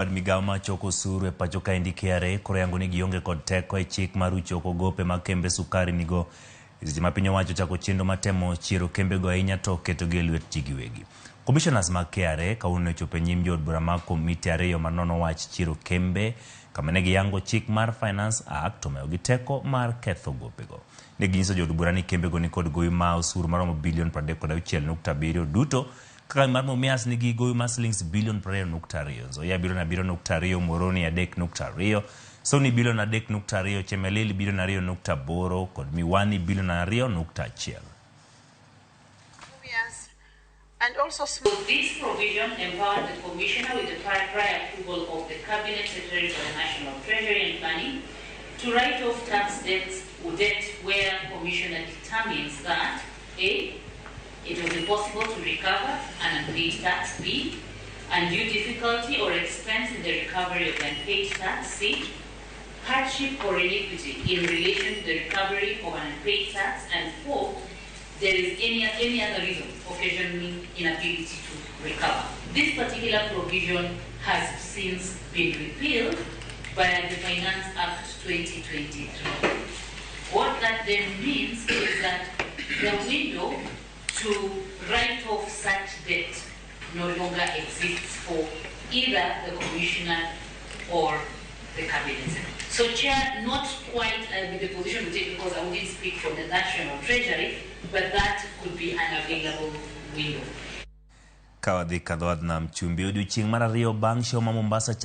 Bad migao mar choko osuru e pacho kaendi KRA koro yango ni gionge kod teko e chik mar rucho oko gope mag kembe sukari nigo e seche ma piny owacho ochako chenro mar temo chiero kembego ahinya to ketogi e lwet ji giwegi. Commissioners mag KRA kawuono ne ochopo e nyim jood bura mag komiti ariyo manono wach chiero kembe kama ne giyango chik mar Finance Act omiyogi teko mar ketho gopego. Ne ginyiso jood bura ni kembego nikod gowi ma osuru maromo bilion 36.7 duto Kaka mar Mumias nigi gowi mar silings bilion 20.2, Nzoia bilion 7.2, Muhoroni 3.2, Sony bilion 3.2, Chemelil bilion 2.8 kod Miwani bilion 2.1. Mumias and also small. So this provision empowered the Commissioner with the prior approval of the Cabinet Secretary for the National Treasury and Planning to write off tax debts or debt where Commissioner determines that A, it was impossible to recover an unpaid tax, B, undue difficulty or expense in the recovery of the unpaid tax, C, hardship or iniquity in relation to the recovery of an unpaid tax, and 4, there is any other reason occasioning inability to recover. This particular provision has since been repealed by the Finance Act 2023. What that then means is that the window to write off such debt no longer exists for either the Commissioner or the Cabinet. So, Chair, not quite with the position we take because I wouldn't speak for the National Treasury, but that could be an available window. Ka wadhi kadho wadh nam chumbi odiochieng' mar ariyo bang' show ma Mombasa.